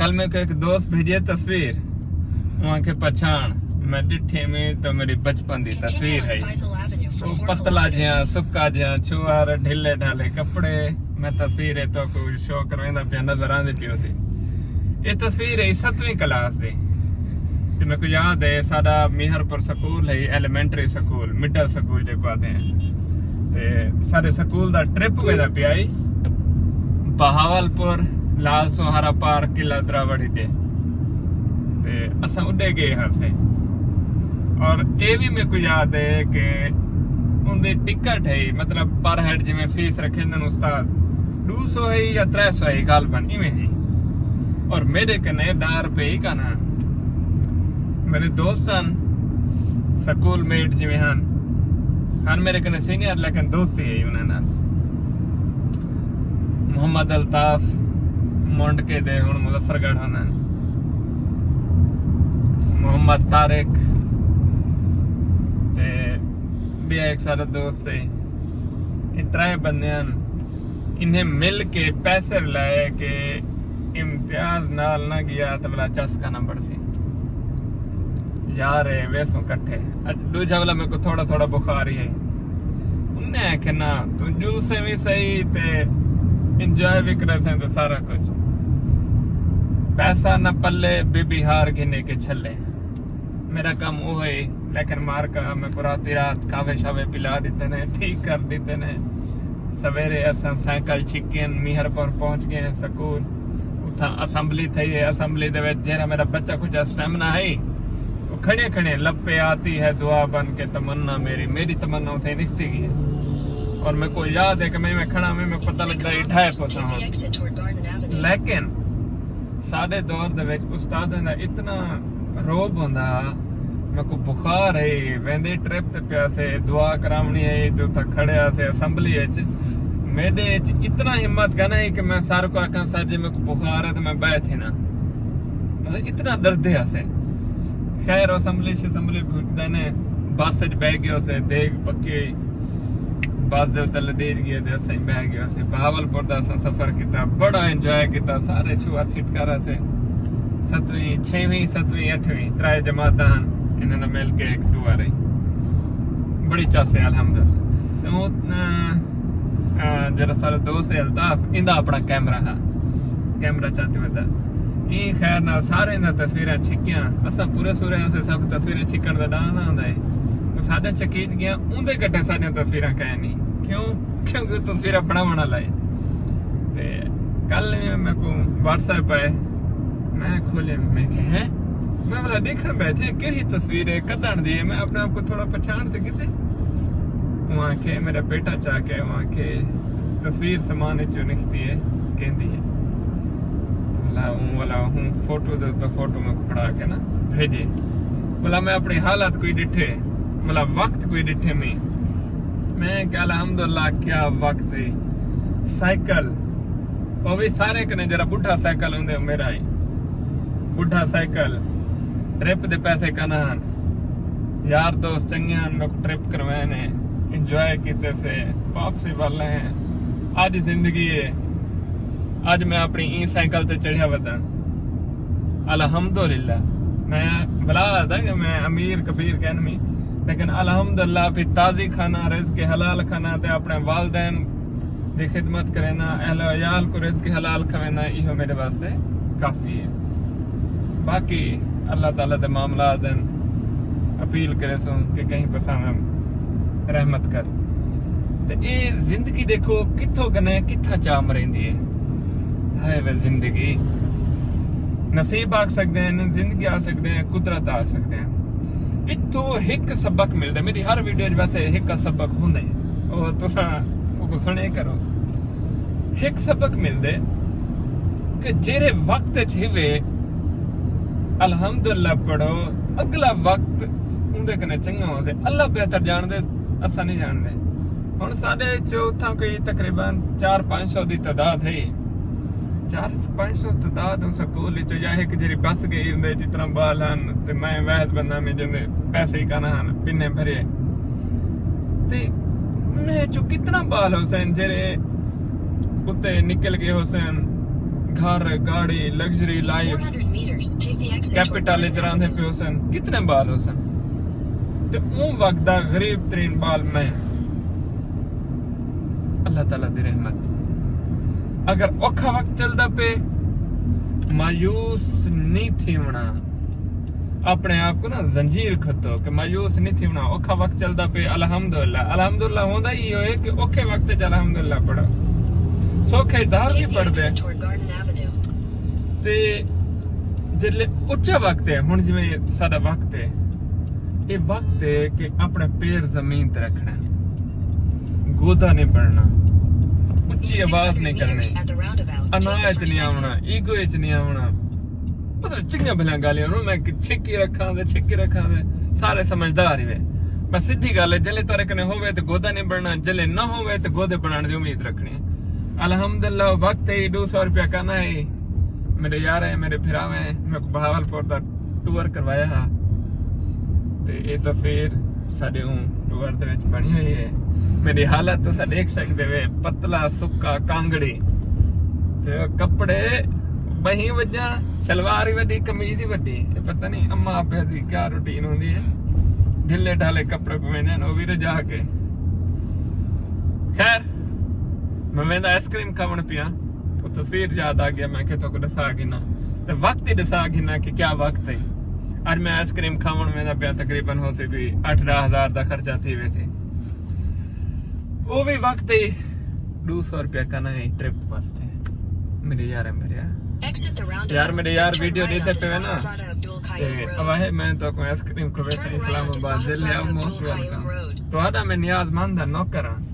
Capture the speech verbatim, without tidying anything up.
کل میکوں ہک دوست بھیجی تصویر، اوں آکھے پچھاݨ، میں ݙٹھی میں تو میری بچپن دی تصویر ہے۔ او پتلا جیاں، سکا جیاں، چھوار، ڈھلے ڈھالے کپڑے۔ میں تصویر ہے تو کو شو کرویندا پیا، نظر آندی پئی ہوسی۔ اے تصویر ہے ستویں کلاس دی۔ تے میکوں یاد ہے ساݙا میہر پور سکول ہے، ایلیمنٹری سکول، مڈل سکول جیکوں آہدے ہیں۔ تے ساݙے سکول دا ٹرپ ویندا پیا ہئی بہاول پور، لال سہارا پارک، قلعہ دراوڑ ہݙے۔ تے اساں اݙے ڳئے ہاسے۔ اور اے وی میکوں یاد ہے کہ اوندی ٹکٹ ہے، مطلب، پر ہیڈ جیویں فیس رکھیندن استاد، ݙو سو ہے یا ترے سو ہے، غالباً ایویں ہے۔ اور میݙے کنے ݙاہ روپے ہی کائنا۔ میݙے دوست ہن، سکول میٹ جیویں ہن، ہن میݙے کنے سینئر، لیکن دوستی ہے انہاں نال۔ محمد الطاف، منڈکے دے، ہݨ مظفر گڑھ ہن۔ محمد طارق تے ٻیا ہک ساݙا دوست ہے۔ اے ترائے بندے ہن، انہیں مل کے پیسے رلائے کہ امتیاز نال نہ ڳیا تاں ولا چس کائنا بݨسی۔ یار اے ویسوں کٹھے۔ اڄ ݙوجھا ولا میکوں تھوڑا تھوڑا بخار ہی ہے۔ انہیں آکھے، نہ، توں ڄوسیں وی صحیح تے انجوائے وی کریسیں تے سارا کجھ۔ پیسہ نہ پلے، بی بی ہار گھنے کے چھلے۔ میݙا کم اوہو ہے، لیکن مارکا میکوں راتی رات قہوے شاوے پلا ݙتے نے، ٹھیک کر ݙتے نے۔ سویرے اساں سائیکل چھکین، میہر پور پہنچ ڳئے ہیں سکول۔ اتھاں اسمبلی تھئی ہے، اسمبلی دے وچ جیڑھا میݙا بچا کجھ اسٹیمنا ہے، او کھڑے کھڑے لپے آتی ہے دعا بن کے تمنا میری، میݙی تمنا اتھے نکھتی ڳئی ہے۔ اور میکوں یاد ہے کہ میں، میں کھڑا میں، میں پتہ لڳدا ہے ڈھائے پوسا ہون۔ لیکن ساݙے دور دے وچ استاداں دا اتنا رعب ہوندا ہا، میکوں بخار ہے، ویندے ٹرپ تے پیا سے، دعا کراوݨی ہے تے اتھاں کھڑے ہاسے اسمبلی اچ۔ میݙے اچ اتنا ہمت کائنا ہئی کہ میں سر کوں آکھاں، سر جی میکوں بخار ہے تے میں ٻہہ تھینا۔ مطلب اتنا ݙردے ہاسے۔ خیر، اسمبلی شسمبلی پھٹدے نے، بس اچ ٻہہ ڳئے ہوسے، دیگ پکی ہوئی۔ بس دے اتے لڈیج ڳئے تے اساں ٻہہ ڳئے ہوسے۔ بہاول پور دا اساں سفر کیتا، بڑا انجوائے کیتا، سارے چھوہر چھٹکار ہاسے۔ ستویں، چھیویں، ستویں، اٹھویں، ترائے جماعتاں ہن، انہاں دا مل کے ہک ٹور ہے۔ بڑی چس ہے الحمدللہ۔ تے او، آ، آ، جیڑھا ساݙا دوست ہے الطاف، ایندا اپݨا کیمرہ ہا، کیمرہ چاتی ودا۔ ایں خیر نال سارے دا تصویراں چھکیاں۔ اساں پورے سورے ہاسے، ساکوں تصویراں چھکݨ دا ݙاہ نہ ہوندا ہے۔ تو ساݙیاں چکیج ڳیاں، اوندے کٹھے ساݙیاں تصویراں کائنی۔ کیوں؟ کیونکہ او تصویراں بݨاوݨ والا ہے۔ تے کل میکوں واٹس ایپ آئے، میں کھولے، میں کہے، ہیں؟ میں ولا ݙیکھݨ ٻہہ تھیاں کیڑھی تصویر ہے، کݙݨ دی ہے، میں اپݨے آپ کوں تھوڑا پچھاݨ تے کیتے۔ اوں آکھے، میݙا بیٹا چا کے، اوں آکھے، تصویر سامان اچوں نکھتی ہے، کیندی ہے؟ تے ولا اوں، ولا اوں فوٹو دے اتے فوٹو میکوں پڑھا کے نا بھیڄے۔ ولا میں اپݨے حالات کوئی ݙٹھے، ولا وقت کوئی ݙٹھے میں۔ میں کہ الحمدللہ کیا وقت ہے۔ سائیکل، او وی سارے کنے جیڑھا ٻڈھا سائیکل ہوندے، او میݙا ہے۔ ٻڈھا سائیکل، ٹرپ دے پیسے کائنا ہن۔ یار دوست چنڳے ہن، میکوں ٹرپ کروائے نے، انجوائے کیتے سے، واپسی والے ہیں۔ اڄ زندگی ہے، اڄ میں اپݨی ایں سائیکل تے چڑھیا وداں۔ الحمدللہ۔ میں بھلا آہداں کہ میں امیر کبیر کائنی، لیکن الحمدللہ پھر تازی کھانا، رزق حلال کھانا تے اپݨے والدین دی خدمت کرینا، اہل و عیال کوں رزق حلال کھوینا، ایہو میݙے واسطے کافی ہے۔ باقی اللہ تعالیٰ دے معاملات ہن، اپیل کریسوں کہ کہیں پساویں رحمت کر۔ تے اے زندگی ݙیکھو کتھوں کنے کتھاں چا مریندی ہے۔ ہائے وے زندگی، نصیب آکھ سڳدے ہیں، زندگی آکھ سڳدے ہیں، قدرت آکھ سڳدے ہیں۔ اتھوں ہک سبق ملدا ہے۔ میݙی ہر ویڈیو وچ ویسے ہک سبق ہوندا ہے، او تساں اوکوں سݨے کرو۔ ہک سبق ملدے کہ جیڑھے وقت اچ ہیوے، الحمدللہ پڑھو، اڳلا وقت اوندے کنے چنڳا ہوسے۔ اللہ بہتر ڄاݨدے، اساں نہیں ڄاݨدے۔ ہݨ ساݙے اچ اتھاں کوئی تقریباً چار پنج سو دی تعداد ہے۔ چار پنج سو تعداد اوں سکول اچ، یا ہک جیڑھی بس ڳئی، اوندے اچ اتنا ٻال ہن، تے میں واحد بندہ میں جیندے پیسے ہی کائنا ہن، بنے بھرے۔ تے انہیں اچوں کتنا ٻال ہوسن جیڑھے اتے نکل ڳئے ہوسن، گھر، گاڑی، لگژری لائف، کیپٹل وچ رہندے پئے ہوسن، کتنے بال ہوسن؟ تے اوں وقت دا غریب ترین بال میں۔ اللہ تعالیٰ دی رحمت۔ اگر اوکھا وقت چلدا پئے، مایوس نہیں تھیونا۔ اپنے آپ کو نا زنجیر کھتو کہ مایوس نہیں تھیونا۔ اوکھا وقت چلدا پئے، الحمدللہ۔ الحمدللہ ہوندا ہی ہوئے کہ اوکھے وقت وچ الحمدللہ پڑھو۔ سوکھے دار بھی پڑھدے۔ تے جلے اچا وقت ہے، ہن جویں ساڈا وقت ہے، اے وقت ہے کہ اپنے پیر زمین تے رکھنا ہے، گودا نہیں بننا، اچی آواز نہیں کرنی، انا اچ نہیں آونا، ایگو اچ نہیں آونا۔ مطلب چنگیاں بھلیاں گالیاں ہن میں کہ چھکی رکھاں تے چھکی رکھاں تے سارے سمجھدار ہی وے۔ بس سدھی گل ہے، جلے تیرے کنے ہووے تے گودا نہیں بننا، جلے نہ ہووے تے گودے بنان دی امید رکھنی۔ الحمدللہ وقت ہے، ڈو سو روپیہ کنا ہے۔ میرے یار ہیں، میرے بھرا ہیں، میں کو بہاول پور دا ٹور کروایا ہا۔ تے اے تصویر ساڈے اوں ٹور دے وچ بنی ہوئی ہے۔ میری حالت تساں ڈیکھ سکدے وے، پتلا سکا کانگڑی۔ تے کپڑے بہیں وجاں، شلوار ہی وڈی، قمیض ہی وڈی۔ اے پتہ نہیں اماں آپے دی کیا روٹین ہوندی ہے۔ ڈھلے ڈھالے کپڑے پویندے ہن، او وی رجا کے۔ خیر، میں ویندا آئس کریم کھاون پیا۔ او تصویر یاد آ گیا، میں کہ تو کو ڈسا گھنا۔ تے وقت ہی ڈسا گھنا کہ کیا وقت ہے۔ اج میں آئس کریم کھاون ویندا پیا، تقریباً ہو سی کوئی اٹھ ڈاہ ہزار دا خرچہ تھی ویسی۔ او وی وقت ہے، ڈو سو روپیہ کنا ہے ٹرپ واسطے۔ میرے یار، میرے یار۔ یار، میرے یار ویڈیو ڈیدھے پے نا۔ تے اواہے میں تو کو آئس کریم کھویساں اسلام آباد ضلع، موسٹ ویلکم۔ تہاڈا میں نیاز مند ہاں، نوکر ہاں۔